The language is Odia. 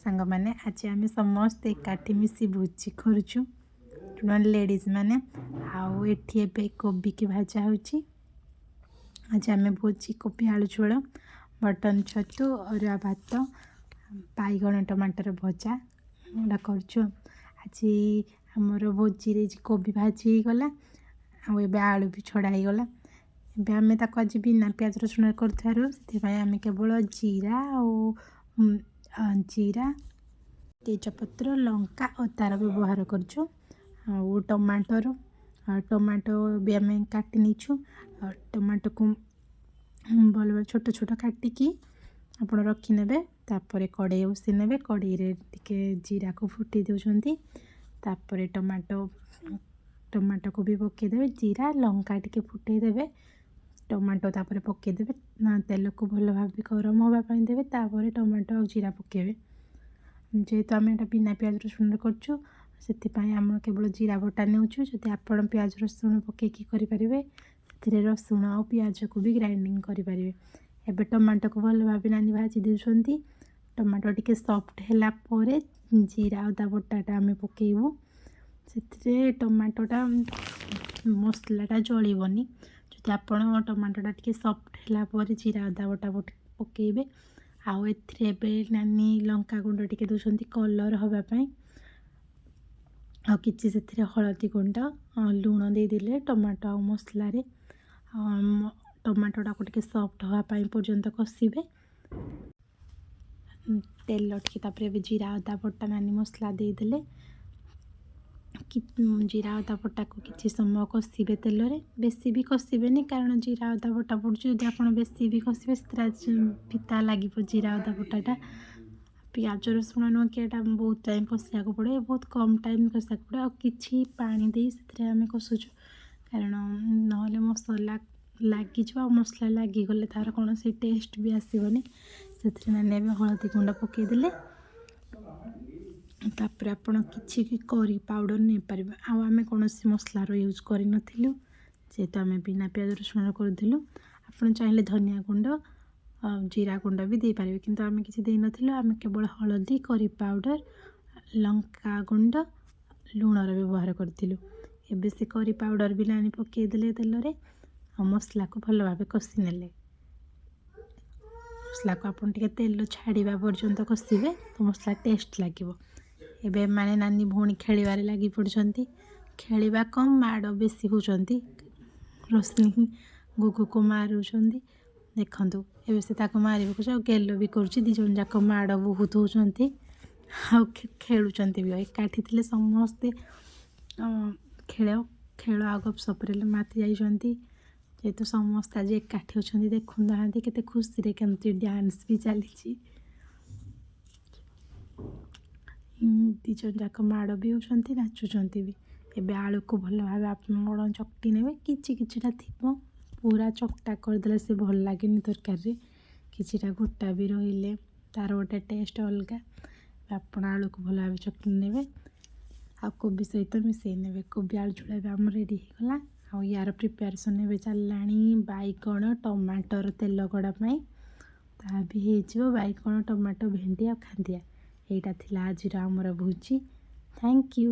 ସାଙ୍ଗମାନେ, ଆଜି ଆମେ ସମସ୍ତେ ଏକାଠି ମିଶି ଭୋଜି କରୁଛୁ ଲେଡ଼ିଜ୍ ମାନେ। ଆଉ ଏଠି ଏବେ କୋବିକି ଭଜା ହେଉଛି। ଆଜି ଆମେ ଭୋଜି କୋବି ଆଳୁ ଝୋଳ, ବଟନ୍ ଛତୁ, ଅରୁଆ ଭାତ, ବାଇଗଣ ଟମାଟର ଭଜା ଏଗୁଡ଼ା କରୁଛୁ। ଆଜି ଆମର ଭୋଜିରେ କୋବି ଭାଜି ହେଇଗଲା ଆଉ ଏବେ ଆଳୁ ବି ଛଡ଼ା ହେଇଗଲା। ଏବେ ଆମେ ତାକୁ ଆଜି ବିନା ପିଆଜ ରସୁଣରେ କରୁଥିବାରୁ ସେଥିପାଇଁ ଆମେ କେବଳ ଜିରା ଆଉ ଜିରା, ତେଜପତ୍ର, ଲଙ୍କା ଓ ତାର ବ୍ୟବହାର କରୁଛୁ। ଆଉ ଟମାଟର, ଟମାଟୋ ବି ଆମେ କାଟି ନେଇଛୁ। ଆଉ ଟମାଟୋକୁ ଭଲ ଭାବେ ଛୋଟ ଛୋଟ କାଟିକି ଆପଣ ରଖିନେବେ। ତାପରେ କଡ଼େଇ ବସେଇ ନେବେ। କଡ଼େଇରେ ଟିକେ ଜିରାକୁ ଫୁଟେଇ ଦେଉଛନ୍ତି। ତାପରେ ଟମାଟୋକୁ ବି ପକାଇଦେବେ। ଜିରା ଲଙ୍କା ଟିକେ ଫୁଟେଇ ଦେବେ, ଟମାଟୋ ତାପରେ ପକାଇଦେବେ। ତେଲକୁ ଭଲ ଭାବେ ଗରମ ହେବା ପାଇଁ ଦେବେ, ତାପରେ ଟମାଟୋ ଆଉ ଜିରା ପକାଇବେ। ଯେହେତୁ ଆମେ ଏଇଟା ବିନା ପିଆଜ ରସୁଣରେ କରୁଛୁ, ସେଥିପାଇଁ ଆମର କେବଳ ଜିରା ବଟା ନେଉଛୁ। ଯଦି ଆପଣ ପିଆଜ ରସୁଣ ପକାଇକି କରିପାରିବେ, ସେଥିରେ ରସୁଣ ଆଉ ପିଆଜକୁ ବି ଗ୍ରାଇଣ୍ଡିଙ୍ଗ କରିପାରିବେ। ଏବେ ଟମାଟୋକୁ ଭଲ ଭାବେ ନାନୀ ଭାଜି ଦେଉଛନ୍ତି। ଟମାଟୋ ଟିକେ ସଫ୍ଟ ହେଲା ପରେ ଜିରା ଅଦା ବଟାଟା ଆମେ ପକାଇବୁ। ସେଥିରେ ଟମାଟୋଟା ମସଲାଟା ଜଳିବନି ଯଦି ଆପଣ ଟମାଟୋଟା ଟିକେ ସଫ୍ଟ ହେଲା ପରେ ଜିରା ଅଦା ବଟା ପକାଇବେ। ଆଉ ଏଥିରେ ଏବେ ନାନୀ ଲଙ୍କା ଗୁଣ୍ଡ ଟିକେ ଦେଉଛନ୍ତି କଲର୍ ହେବା ପାଇଁ। ଆଉ କିଛି ସେଥିରେ ହଳଦୀ ଗୁଣ୍ଡ, ଲୁଣ ଦେଇଦେଲେ ଟମାଟୋ ଆଉ ମସଲାରେ। ଟମାଟୋଟାକୁ ଟିକେ ସଫ୍ଟ ହେବା ପାଇଁ ପର୍ଯ୍ୟନ୍ତ କଷିବେ ତେଲ ଟିକେ। ତାପରେ ଏବେ ଜିରା ଅଦା ବଟା ନାନୀ ମସଲା ଦେଇଦେଲେ କି ଜିରା ଅଦା ବଟାକୁ କିଛି ସମୟ କଷିବେ ତେଲରେ। ବେଶୀ ବି କଷିବେନି, କାରଣ ଜିରା ଅଦା ବଟା ପଡ଼ୁଛି। ଯଦି ଆପଣ ବେଶୀ ବି କଷିବେ, ସେଥିରେ ପିତା ଲାଗିବ ଜିରା ଅଦା ବଟାଟା। ପିଆଜ ରସୁଣ ନୁହଁ କି ଏଇଟା ବହୁତ ଟାଇମ୍ କଷିବାକୁ ପଡ଼େ, ବହୁତ କମ୍ ଟାଇମ୍ କଷିବାକୁ ପଡ଼େ। ଆଉ କିଛି ପାଣି ଦେଇ ସେଥିରେ ଆମେ କଷୁଛୁ, କାରଣ ନହେଲେ ମସଲା ଲାଗିଯିବ ଆଉ ମସଲା ଲାଗିଗଲେ ତା'ର କୌଣସି ଟେଷ୍ଟ ବି ଆସିବନି। ସେଥିରେ ମାନେ ଏବେ ହଳଦୀ ଗୁଣ୍ଡ ପକାଇଦେଲେ। ତାପରେ ଆପଣ କିଛି ବି କରି ପାଉଡ଼ର ନେଇପାରିବେ। ଆଉ ଆମେ କୌଣସି ମସଲାର ୟୁଜ୍ କରିନଥିଲୁ, ଯେହେତୁ ଆମେ ବିନା ପିଆଜ ରସୁଣର କରୁଥିଲୁ। ଆପଣ ଚାହିଁଲେ ଧନିଆ ଗୁଣ୍ଡ ଆଉ ଜିରା ଗୁଣ୍ଡ ବି ଦେଇପାରିବେ, କିନ୍ତୁ ଆମେ କିଛି ଦେଇନଥିଲୁ। ଆମେ କେବଳ ହଳଦୀ, କରି ପାଉଡ଼ର, ଲଙ୍କା ଗୁଣ୍ଡ, ଲୁଣର ବ୍ୟବହାର କରିଥିଲୁ। ଏବେ ସେ କରି ପାଉଡ଼ର ବି ଆଣି ପକାଇଦେଲେ ତେଲରେ ଆଉ ମସଲାକୁ ଭଲ ଭାବେ କଷି ନେଲେ। ମସଲାକୁ ଆପଣ ଟିକେ ତେଲ ଛାଡ଼ିବା ପର୍ଯ୍ୟନ୍ତ କଷିବେ ତ ମସଲା ଟେଷ୍ଟ ଲାଗିବ। ଏବେ ଏମାନେ ନାନୀ ଭଉଣୀ ଖେଳିବାରେ ଲାଗି ପଡ଼ୁଛନ୍ତି। ଖେଳିବା କମ୍, ମାଡ଼ ବେଶୀ ହେଉଛନ୍ତି। ରୋଶନୀ ଗୁଗୁକୁ ମାରୁଛନ୍ତି। ଦେଖନ୍ତୁ, ଏବେ ସେ ତାକୁ ମାରିବାକୁ ଆଉ ଗେଲ ବି କରୁଛି। ଦୁଇ ଜଣ ଯାକ ମାଡ଼ ବହୁତ ହେଉଛନ୍ତି ଆଉ ଖେଳୁଛନ୍ତି ବି। ଏକାଠି ଥିଲେ ସମସ୍ତେ ଖେଳ ଖେଳ ଆଉ ଗପସପରେ ମାତି ଯାଇଛନ୍ତି। ଯେହେତୁ ସମସ୍ତେ ଆଜି ଏକାଠି ଅଛନ୍ତି, ଦେଖୁନାହାନ୍ତି କେତେ ଖୁସିରେ କେମିତି ଡ୍ୟାନ୍ସ ବି ଚାଲିଛି। ଦୁଇ ଜଣ ଯାକ ମାଡ଼ ବି ହେଉଛନ୍ତି, ନାଚୁଛନ୍ତି ବି। ଏବେ ଆଳୁକୁ ଭଲ ଭାବେ ଆପଣ ଚକଟି ନେବେ। କିଛି କିଛିଟା ଥିବ, ପୁରା ଚକଟା କରିଦେଲେ ସେ ଭଲ ଲାଗେନି ତରକାରୀରେ। କିଛିଟା ଗୋଟା ବି ରହିଲେ ତା'ର ଗୋଟେ ଟେଷ୍ଟ ଅଲଗା। ଆପଣ ଆଳୁକୁ ଭଲ ଭାବେ ଚକଟି ନେବେ ଆଉ କୋବି ସହିତ ମିଶାଇ ନେବେ। କୋବି ଆଳୁ ଝୋଳ ଏବେ ଆମର ରେଡ଼ି ହେଇଗଲା। ଆଉ ୟାର ପ୍ରିପାରେସନ୍ ଏବେ ଚାଲିଲାଣି ବାଇଗଣ ଟମାଟର ତେଲ ଗଡ଼ା ପାଇଁ। ତାହା ବି ହେଇଯିବ ବାଇଗଣ, ଟମାଟୋ, ଭେଣ୍ଡି ଆଉ ଖାନ୍ଦିଆ। ଏଇଟା ଥିଲା ଆଜିର ଆମର ଭୋଜି। Thank you.